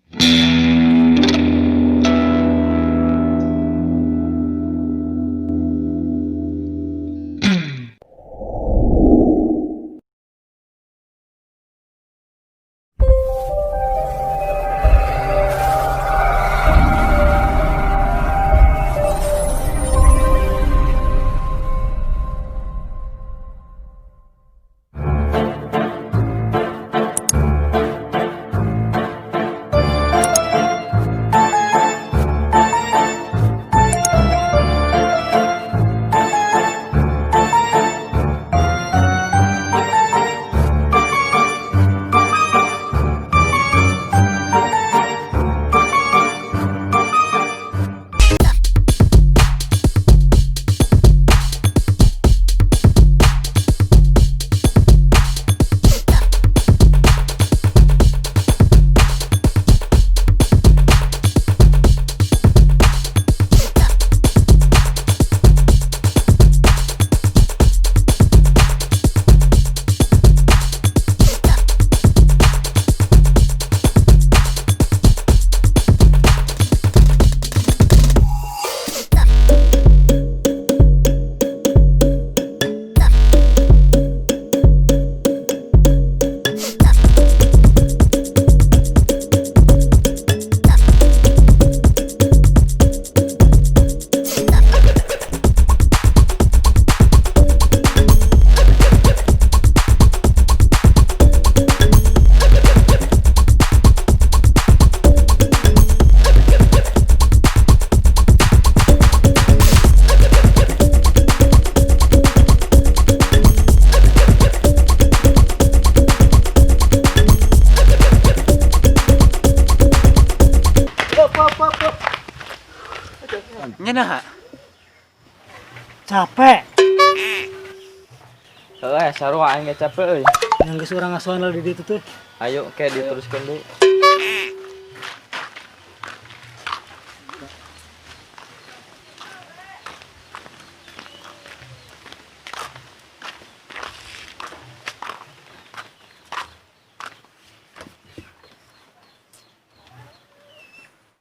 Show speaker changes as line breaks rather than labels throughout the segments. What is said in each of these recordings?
Pop, pop, pop.
Nya naha?
Capek.
Heuh, sarua aing ge capek euy.
Yang geus urang ngasuhan di ditu tuh.
Ayo ke diteruskeun deui.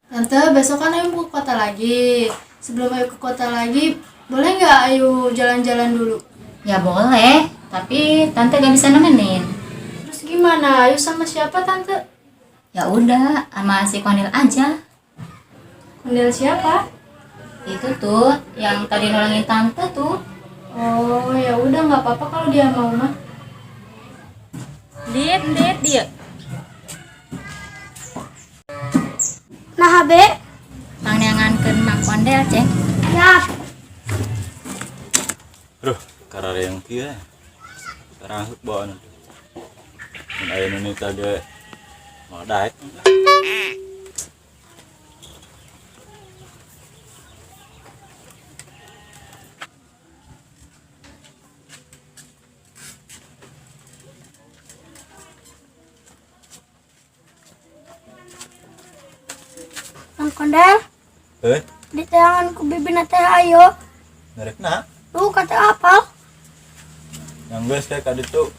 Tante, besok kan Ayu mau ke kota lagi. Sebelum Ayu ke kota lagi, boleh nggak Ayu jalan-jalan dulu?
Ya boleh, tapi tante gak bisa nemenin.
Terus gimana? Ayu sama siapa, Tante?
Ya udah, sama si Kondel aja.
Kondel siapa?
Itu tuh yang tadi nolongin tante tuh.
Oh, ya udah nggak apa-apa kalau dia mau mah.
Dit, dit, dia.
Nah, Be.
Pangneangankeun Mang Kondel, Ceng.
Siap.
Aduh, karareng kieu. Karangheuk bawaan. Mun aya nu nitah ge moal daek.
Mang Kondel,
Eh,
diteangan ku bibina teh ayo.
Narekna?
Lu kata apal?
Yang geus kayak ka ditu.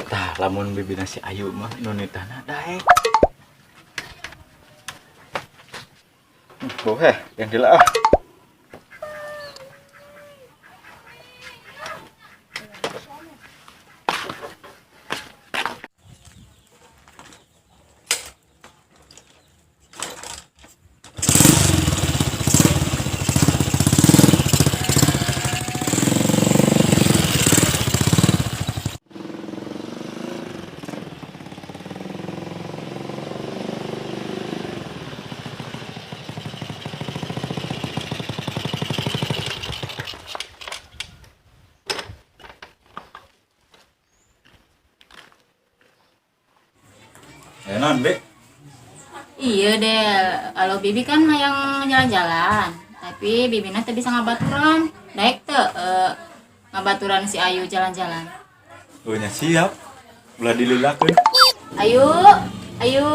Tah, lamun bibina si Ayu mah nu nitahna daek. Boheh, yang dila ah. Aya naon, Be?
Iya deh, kalau Bibi kan yang jalan-jalan, tapi Bibi nanti bisa ngabaturan. Daek teu ngabaturan si Ayu jalan-jalan.
Oh nya siap. Ulah dililakeun.
Ayu, Ayu.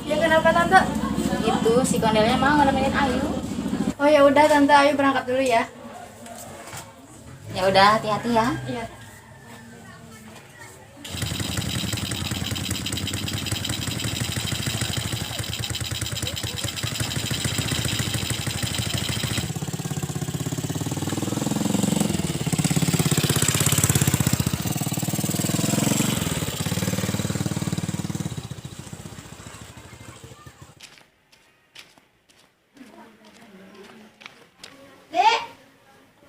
Ya kenapa, Tante?
Gitu, si Kondelnya mau nemenin Ayu.
Oh ya udah Tante, Ayu berangkat dulu ya.
Ya udah, hati-hati ya.
Iya.
Dek,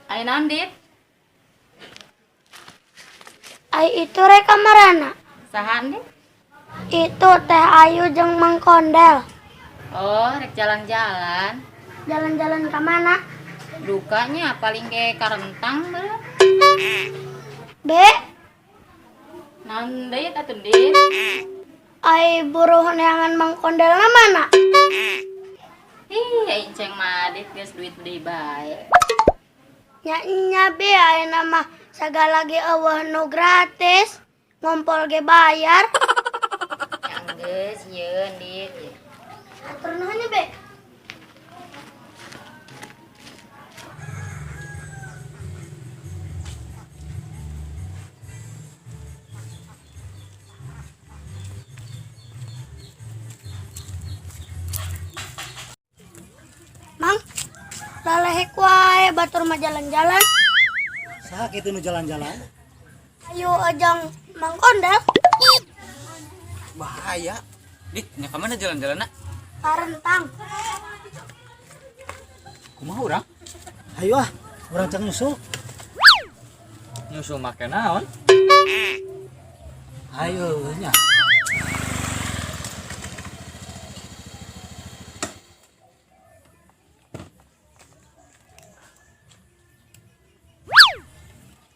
Ayo naon, Dit?
ai itu rek kamarana.
Saha, Dit?
Itu Teh Ayu jeung Mang Kondel.
Oh, rek jalan-jalan.
Jalan-jalan ke mana?
Dukanya paling ke karentang beureum.
Be,
Naon deui atuh, Dit?
ai buruh neangan Mang Kondelna mana?
Ih, inceng mah Dit geus duit deui bae.
Nya nya be ayeuna mah sagala ge euweuh nu gratis. Ngompol ge bayar.
Ya geus yeun, Dit.
Atur nuhun nya, Be. Mang, lalehek wae batur mah jalan-jalan.
Saha kitu nu jalan-jalan?
Ayo ajang Mang Kondel.
Bahaya. Dit, nya ka mana jalan-jalanna?
Karentang.
Kumaha urang?
Hayu ah, urang cang nyusul.
Nyusul make naon?
Hayu nya.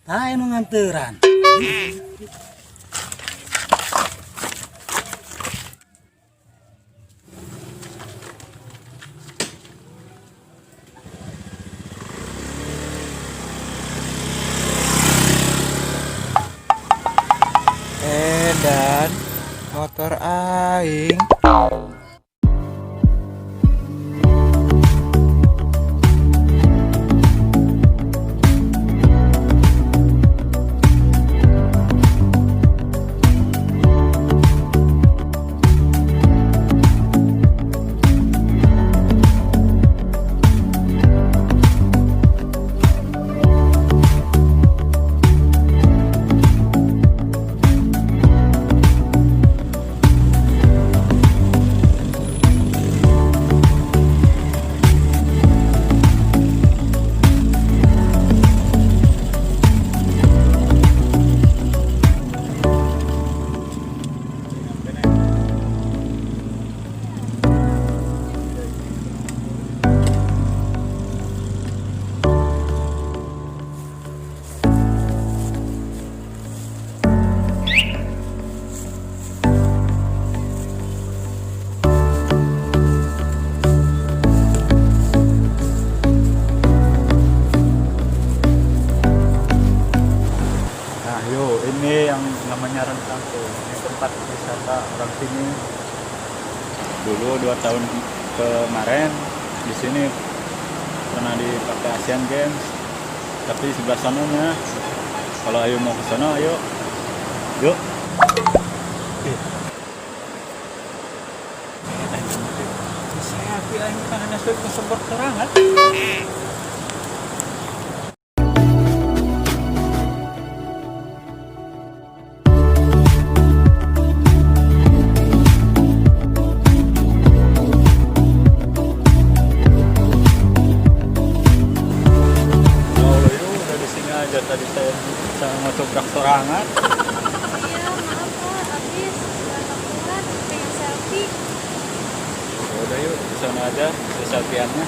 Tah anu nganteran.
Edan motor aing.
Nah, yuk, ini yang namanya Rentang tuh. Ini tempat wisata orang sini. Dulu 2 tahun kemarin di sini pernah dipakai Asian Games. Tapi sebelah sananya. Kalau Ayu mau ke sana, ayo. Yuk. Saya aing kan hanya sebut serangan. Oh, yuk, udah di sini aja tadi saya sama tobrak sorangan.
Iya, maaf Pak, habis nggak kuat, pengen selfie.
Ya udah yuk, di sana aja saya selfie-annya.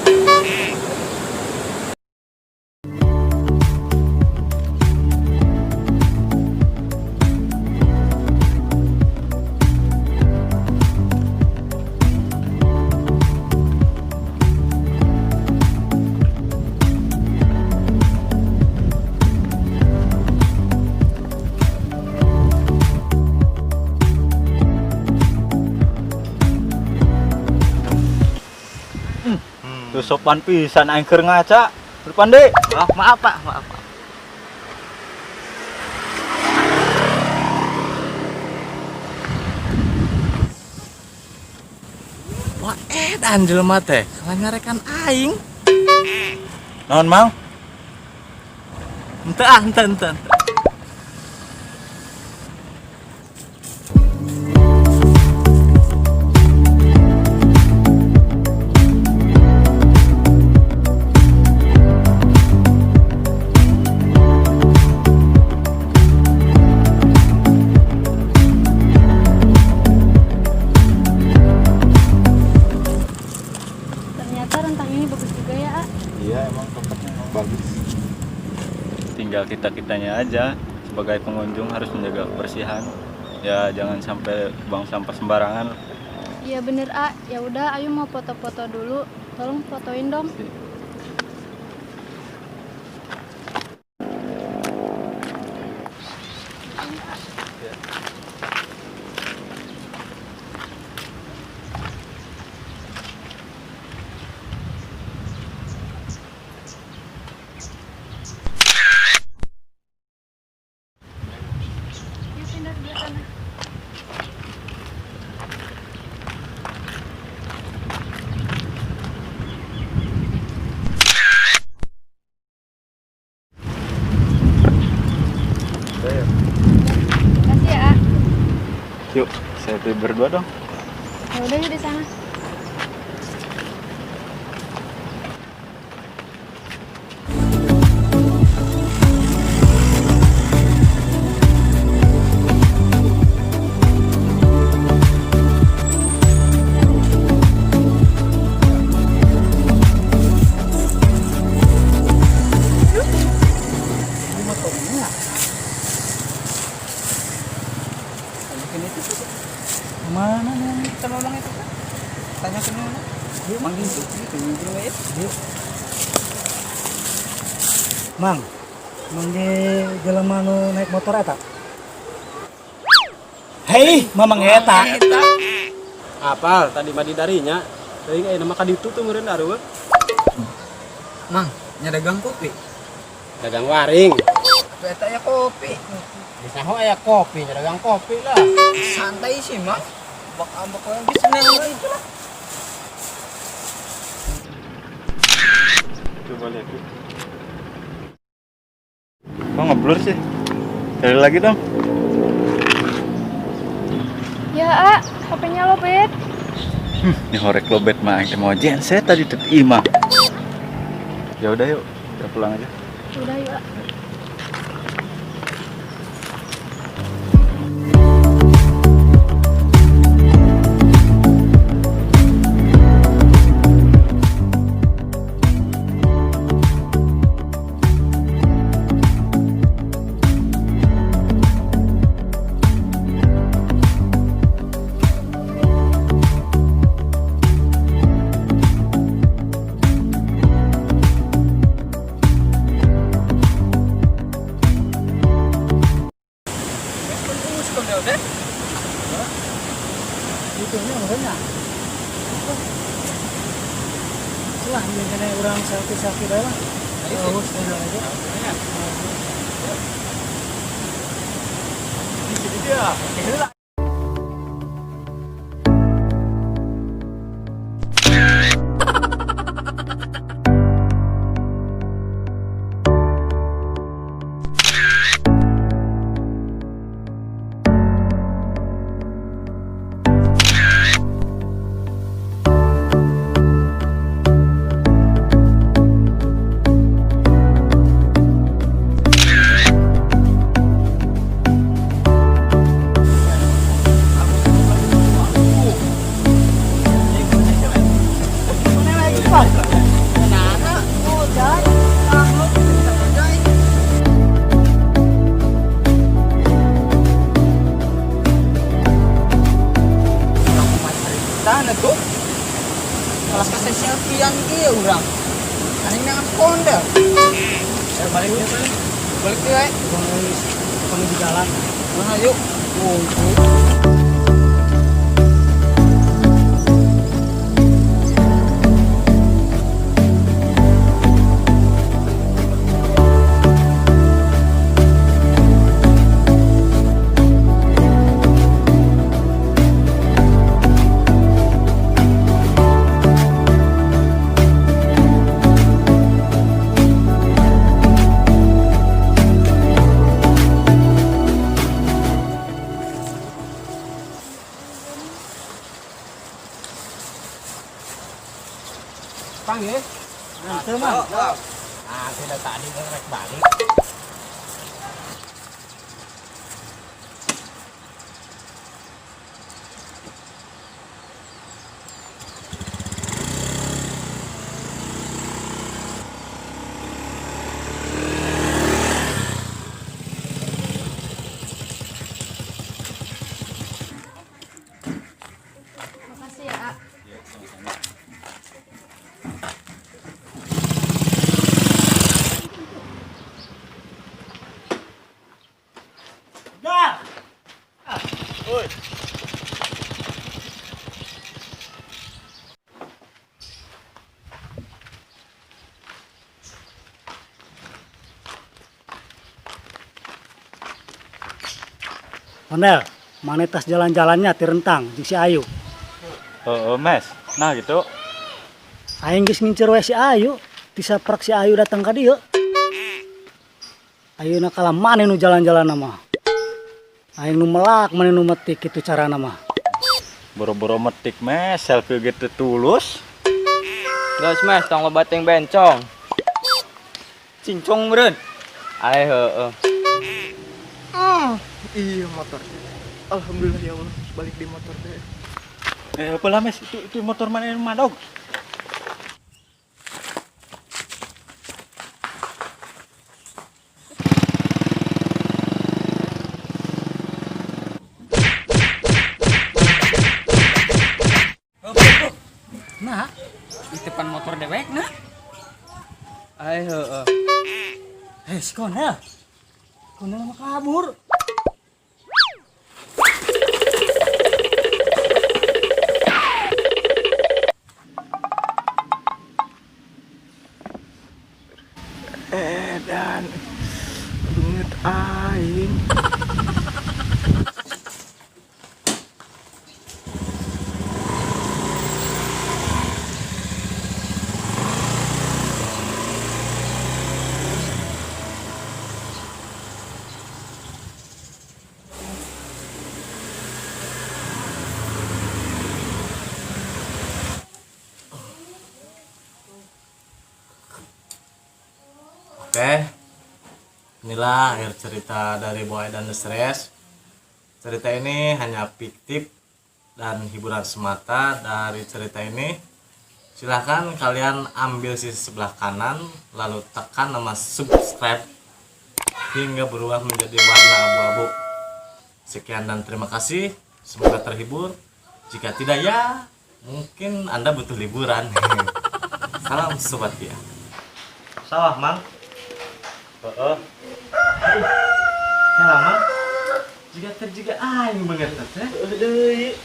Tuh sopan pisan aing keur ngaca. Depan deui.
Maaf, maaf Pak, maaf. Pak. Wah, edan jelema teh, kalah nyarekan aing.
Naon, Mang?
Henteu ah, henteu, henteu. henteu.
Ternyata rentang ini bagus juga ya, A.
Iya, emang tempatnya emang bagus. Tinggal kita-kitanya aja sebagai pengunjung harus menjaga kebersihan. Ya, jangan sampai buang sampah sembarangan.
Iya bener, A. Ya udah, Ayu mau foto-foto dulu. Tolong fotoin dong. Yuk pindah sebelah sana. Makasih ya, A.
Yuk, selfie berdua dong.
Ya udah yuk di sana.
Ini motornya. Mana nih?
Kita ngomong itu kan. Tanya ke mana? Manggil tuh, itu ya.
Mang, manggil jelema nu naik motor eta. Hei, mamang eta.
Apal tadi mah di darinya. Teuing aya nama ka ditu tuh meureun areueuh.
Mang, nya dagang kopi.
Dagang waring.
Atuh eta aya kopi.
Di saho aya kopi, nya dagang kopi lah.
Santai sih, Mang. Bak ambek lagi seneng itu lah.
Coba lihat yuk. Kok ngeblur sih? Cari lagi dong.
Ya, A. HP-nya lowbat.
Ini horek lowbat mah aing teh mau genset tadi teh imah. Ya udah yuk, kita pulang aja.
Udah yuk, A.
Udah.
Itu nya meureun. Lah, ini kena urang selfie-selfie bae lah. Terus aja.
Di sini dia.
Tanah tuh. Kalas ka selfiean kieu urang. Aneh nangan kondel.
Balik ya, Pak.
Balik we.
Bang di jalan.
Nah, yuk. Wungku.
Panggil.
Teu mah.
Ah, tidak tadi rek balik.
Makasih ya, A.
Ondel, mana tas jalan-jalannya tirentang jeung si Ayu.
Heeh, Mes. Nah gitu.
Aing geus ngincer we si Ayu, ti saprak si Ayu datang ka dieu. Ayeuna kalah maneh nu jalan-jalan mah. Aing nu melak, maneh nu metik kitu carana mah.
Boro-boro metik, Mes, selfie gitu tulus.
Geus Mes, tong loba teuing bencong. Cincong meureun. Ae heueuh.
Iya motor. Alhamdulillah ya Allah, balik di motor deh.
Apalah Mes, itu motor mana yang madog?
Nah, di depan motor dewek nah.
Ae heueuh.
Eh, si Konel. Konel mah kabur.
Edan. Beungeut aing.
Oke, inilah akhir cerita dari Boy dan The Stress. Cerita ini hanya fiktif dan hiburan semata. Dari cerita ini, silahkan kalian ambil sisi sebelah kanan, lalu tekan nama subscribe hingga berubah menjadi warna abu-abu. Sekian dan terima kasih. Semoga terhibur. Jika tidak ya, mungkin Anda butuh liburan. Salam Sobat Pia. Sawah, Mang.
Heeh.
Ya lama. Jika terjaga aing banget teh.
Deui.